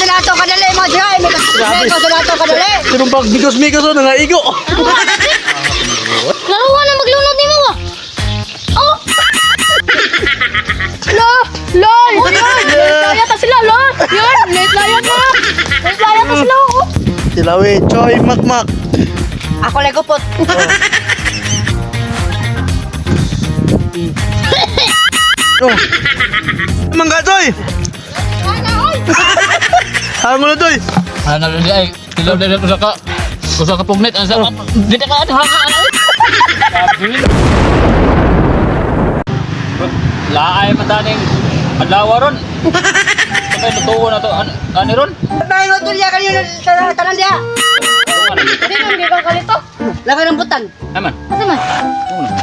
sa nato kadali mga joy. Mekos sa nato kadali. Sinong pag mikos-mikos oh, nangaigo. Laruan na maglunod ni mo ah. Oh! La! Lol! Lol! Late na yata sila, lol! Yun! Late na yata! Late na yata sila, oh! Tilawi, Choy, Makmak. Ako lang kupot. Oh. Mangga, Choy! Hango na, Choy! Ano na ay tilaw dili usa ka pugnet ang sa dili ka ano ha. Laay man taning adlaw ron. Sabay lutuon na to ano ani ron? Bayo tulya kanyo tanan diha. Hindi nang gigaw ka nito. Laki rambutan. Aman. Asa man?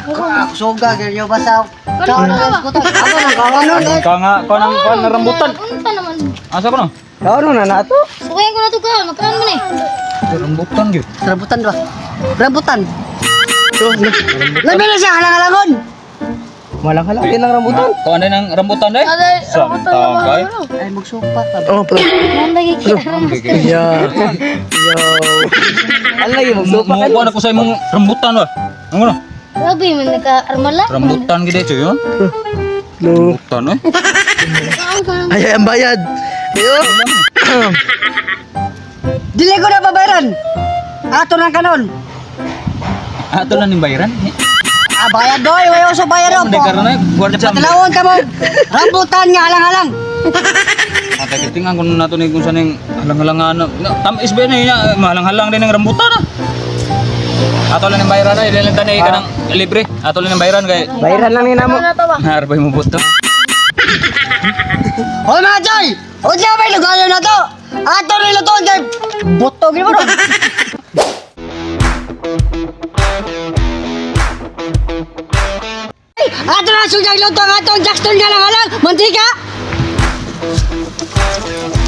Ako suga ganyo basaw. Kao na lang kutan. Ako nang kawanon. Ka nga ko nang kuan na rambutan. Unta naman. Asa ko no? Kawanon na na ato. Sukayan ko na to ka. Magkaan mo na eh. Rambutan gyud. Rambutan ba? Rambutan. Labi na siya halang-halangon. Walang halang lang rambutan. Kuan na ng rambutan dai. Aday, rambutan na Sa mga ano. Ay magsupa ka. Oh, pala. Nandagi ka. Yeah. Yo. Alay magsupa Mo kuan ako sa imong rambutan ba. Ano no? Grabe man nagka-armala. Rambutan gid eh yun. Lo. Rambutan eh. Ay, ay, ang bayad. Ayo. Dili ko na babayaran. Ato nang kanon. Ato lang ning bayaran. Ah, bayad doy, way uso bayad Hindi po. karon ay guardia pa. Patalawon ka mo. Rambutan nga halang-halang. Ate kitingan kun nato ni kung saan yung halang-halangan. Na, tamis ba na yun? Mahalang-halang din ang rambutan ah. Ato lang ng bayaran ay ilan tanay ka ng libre. Ato lang ng bayaran kay Bayaran lang ni namo. Ano na to ba? Narbay mo buto. Hoy mga Joy! Unsa may lugayon na to? Ato rin lutoon kay buto gyud mo. Ato na sugyang luto ang atong Jackson nga lang halang, mantika.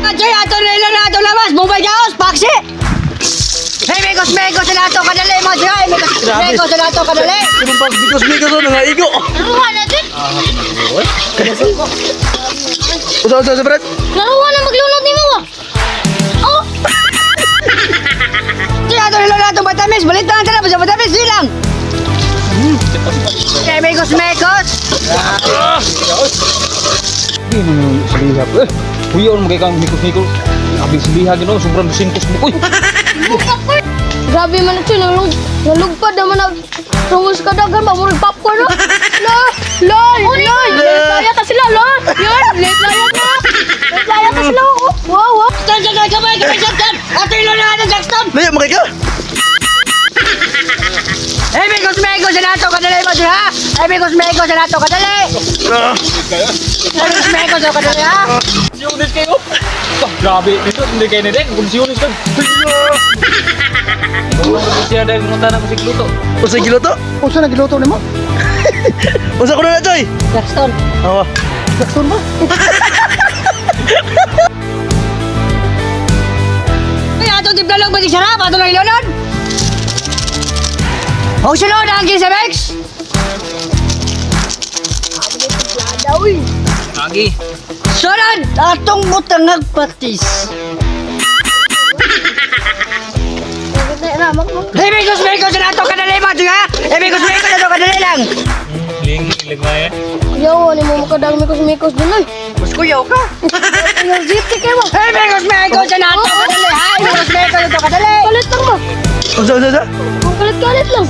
Mga Joy, ato rin na ato labas, Mumbai Gaos, paksi. Hey, mekos mekos na ato kadali mga Joy, mekos mekos na ato kadali. Sinong pag mikos-mikos oh, nangaigo. Laruan na din. Usa, usa, usa, Brad. Laruan na maglunod ni mo ah. Oh! Joy, ato rin na atong batamis, balit na ang sa batamis, di lang. Hey, mekos mekos. Di mo sa lihap. Eh, huyaw mo kay kang mikos-mikos. Abing sa liha gino, sobrang sintos mo. Uy. Grabe man ito, nalug, nalugpad naman na tungos ka dagan ba, murag popcorn no? La! Lol! Lol! Late na yata sila, lol! Yun! Late na yata! Late na yata sila, oh! Wow, wow! Jackson, Jackson, kamay, kamay, Jackson! Ato yung na natin, Jackson! Layo, makay ka. Hey, Mekos, Mekos, sa nato, kadali mo ha? Hey, Mekos, Mekos, sa nato, kadali! Hey, Mekos, Mekos, sa kadali, ha? Siunis kayo. Ah, grabe dito hindi kayo ni Dek. Kung siunis ka. Kung siya dahil munta na ko si Kluto. Usa giluto? Usa na giluto nimo? Usa ko na na, Choy. Jackson! Oh. Jackson ba? Ay, ato timpla lang ba sarap? Ato lang ilonon! Huwag sunod ang sa Mex! Agi. Sunod! Atong butangag patis! Hey, Mekos, Mekos, sa nato, kadali mo ha? Hey, Mekos, Mekos, sa nato, kadali lang! Ling ligmay. Yaw, ano mo makadang mikos-mikos dun, oy! Mas kuyaw ka! Energetic kayo ba? Hey, Mekos, Mekos, sa nato, kadali, ha? Hey, Mekos, Mekos, sa nato, kadali! Kalit lang ba? Usa, usa, usa. Ang kalit-kalit lang.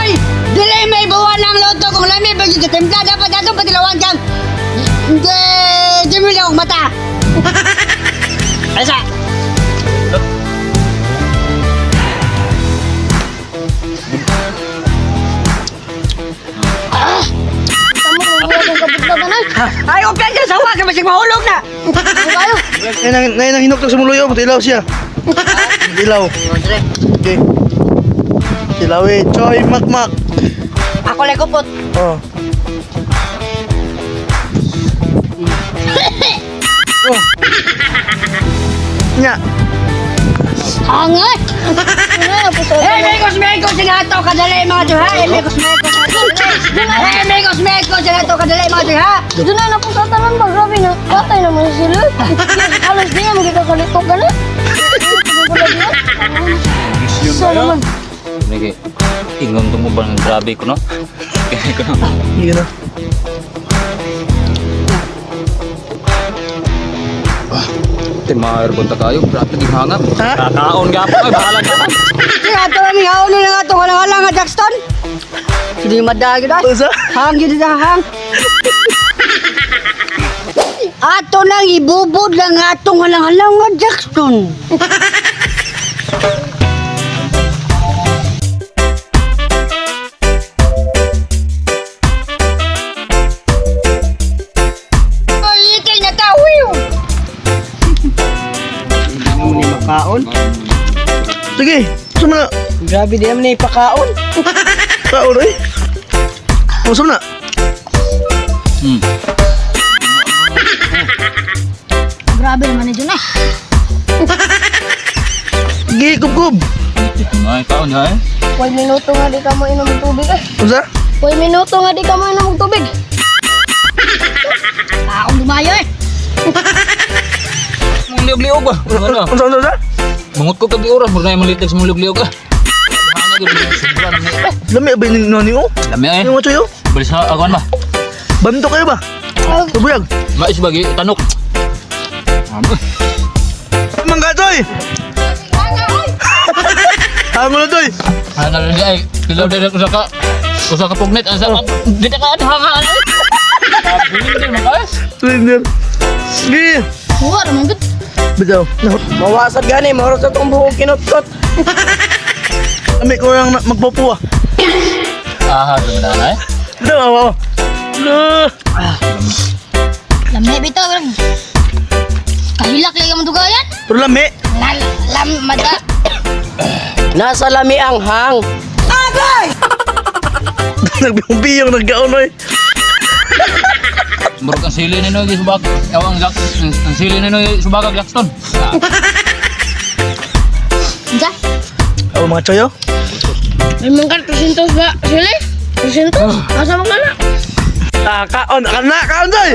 Ay, dili may buwan ng loto kung lami pag sa timpla dapat atong patilawan kang hindi di mo lang mata. Asa? Tama mo, wala kang kabuglagan, oy! Ay, upyan ka sa ka masig mahulog na. Ano kayo? Ngayon ang hinuktok sa muluyo, matilaw siya. Matilaw. Okay. Tilawi, Choy, Makmak. Ako lang kupot. Oh. Oh. Nya. Angay! Ano na, puso Hey, Mekos, Mekos, sinato kadali mga duha. Hey, Mekos, Mekos. Hey, Mekos, Mekos, sila to kadali mga ha. Doon na na po sa tanan ba? Grabe na. Patay naman sila. Halos di na magkakalitok ka na. Sa naman. Nige, ingon to mo bang grabe ko no? Kaya ko no. Hindi na. Timaer bunta kayo, grabe gihangap. Ha? Kakaon gapon oy, bahala ka. Sila to lang haon na nga itong halang-halang nga Jackson. Hindi madagid ay. Unsa? Hang yun na hang. Ato nang ibubod lang atong halang-halang nga Jackson. Ay, ikay na tawiw. Ano ni makaon? Sige, sum na. Grabe di naman ni pakaon. Kaon oy. Oh, sum na. Grabe naman ni Jun eh. Sige, kubkub. Ay, kaon ha. Way minuto nga di ka mo inom og tubig eh. Unsa? Way minuto nga di ka mo inom og tubig. Taong dumayo eh. Mong liog-liog ba? Ano? Unsa unsa unsa? Mangut ko kag oras, murag na imong litig sa mong liog-liog ah. Hanga gyud sobra na ni. Lami ba ni nani oh? Lami ay. Yung mga choy oh. Balis ha agon ba? Banto kayo ba? Tubuyag. Mais bagi tanok. Mangga choy. Hango na choy. Hanga lang ay. Kilaw dere usa ka pugnet ang sa di ta ka hanga ay. Hindi makaas. Surrender. Sige. Buwa naman gud. Bitaw. Mawasad gani, maoras sa tong buhok kinutkot. Lami ko lang magpupuwa. Ah, ganda na ay. Bitaw awa. La. Lami bitaw lang. Kahilak lagi mo dugayan. Pero lami. Lal lam mada. Nasa lami ang hang. Nagbiyong nagkaon oy. Murag ang sili ni Noy subak. Awang jak ang sili ni Noy subakag Jackson. Unsa? Awa mga choy oh. Ay mangkan 300 ba? Sili? 300? Asa man ka na? Ah, kaon kana kaon choy.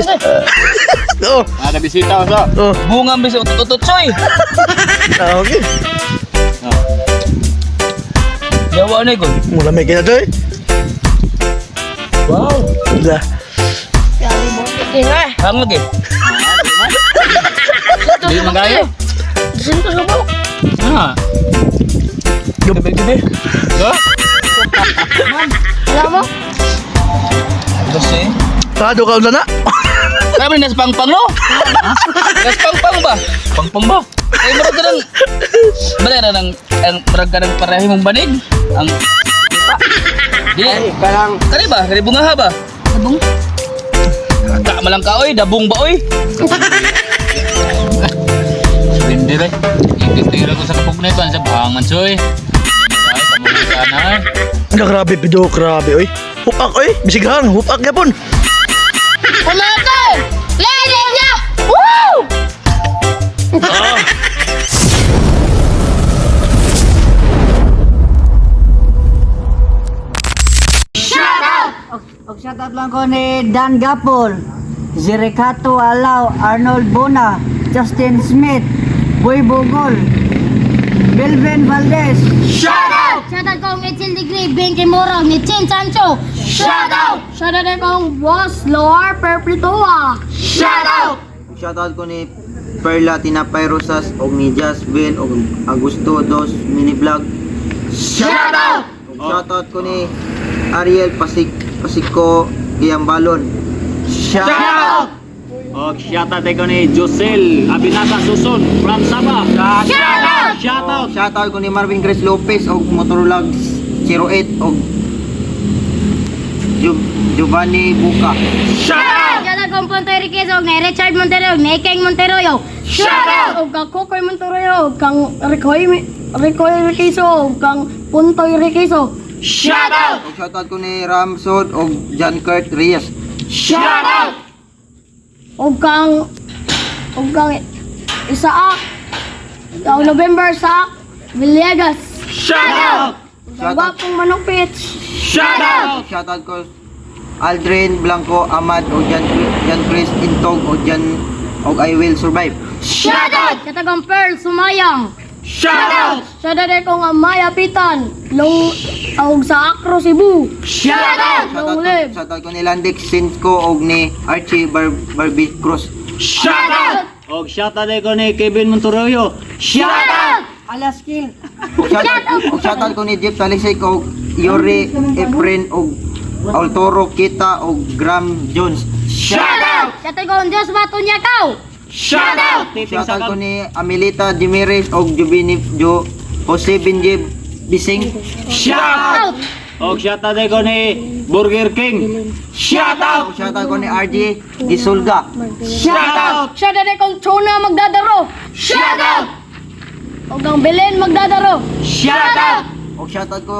Oh. Ah, bisita sa. Oh. Bunga ang bisita utot choy. Ah, okay. Yawa na gud. Mula may kina choy. Wow. Da. Inga. Hangag eh. Di magayo. 300 ka buhok. Ah. Gabi-gabi. Ha? Wala mo? Kasi Tado ka unsa na? Kami nas pangpang no? Nas pangpang ba? Pangpang ba? Eh murag ka ng Bala na ng ang murag ka ng pareho mong banig. Ang Di, Ay, karang kani ba? Kani bunga ha ba? Dabong. Ka malang ka oy, dabong ba oy? Surrender eh. Ikitira ko sa kapugnay pa sa bahangan soy. Ay, kamo ka na. Ala, grabe pido, grabe oy. Hupak oy, bisighang, hupak gyapon. Pumatay! Lady niya! Woo! Og shoutout lang ko ni Dan Gapol, Zericato Alao, Arnold Bona, Justin Smith, Boy Bogol, Melvin Valdez. Shout out kong Etzel Degree, Ben Kimura, ni Chin Sancho. Shout out! Shout out kong Boss Loar Perpetua. Shoutout ko ni Perla Tinapay Rosas og ni Jasmine og Augusto Dos Mini Vlog. Shoutout! Shoutout ko ni Ariel Pasig Pasiko Giyambalon. Shoutout! Og shoutout ko ni Josel Abinasa Suson from Sabah. Shout out! Shoutout! Shoutout ko ni Marvin Grace Lopez og Motorlogs 08 og Giovanni Buka. Shout out kong Pontoy Riquez, og ni Richard Montero, og ni Keng Montero. Shout out! Og kang Kokoy Monteroyo, og kang Ricoy Ricoy Riquiso, og kang Puntoy Riquiso. Shout out! Og shoutout ko ni Ramsod og John Kurt Reyes. Shout out! Og kang Isaac og November Isaac Villegas. Shout out! Ang gwapong manukpits. Shoutout! Shoutout ko Aldrin Blanco Amad o Jan, Jan Chris Intog o Jan og I Will Survive. Shoutout! Shoutout kong Pearl Sumayang. Shoutout! Shoutout kong Amaya Pitan. Long og sa Acro Cebu. Shoutout! Shoutout Long ko, live. shoutout ko ni Landix Sinco og ni Archie Barbie Cruz. Shoutout! Og shoutout ko ni Kevin Montorio. Shoutout! Alaskil. Og shoutout ko ni Jeff Talisik og Yuri Efren og Altoro Kita og Graham Jones. Shoutout! Shoutout kong Diyos Batunyakaw. Shoutout! Titing Shoutout ko Sakam. ni Amelita Dimiris og Jubini Jo Jose Benji Bising. Shoutout! Og shoutout ko ni Burger King. Shoutout! Og shoutout ko ni RJ Gisulga. Shoutout! Shoutout kong Chona magdadaro. Shoutout! Og ang Belen magdadaro. Shoutout! Og shoutout ko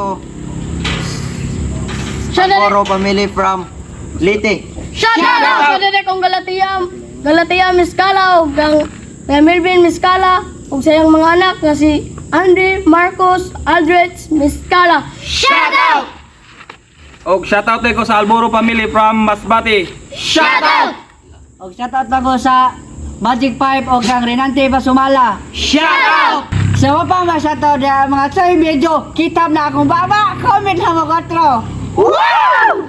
Shoutout Oro family from Leyte. Shoutout! Shoutout kong Galatia, Galatia Miskala og ang kay Melvin Miskala ug sa iyang mga anak nga si Andy, Marcos, Aldrich Miskala. Shoutout! Og shoutout ko sa Alboro family from Masbate. Shoutout! Og shoutout lang ko sa Magic 5 og kang Renante Basumala. Shoutout! Sa mga pa ma-shoutout na mga soy medyo kitab na akong baba, comment na mo 4. Woo!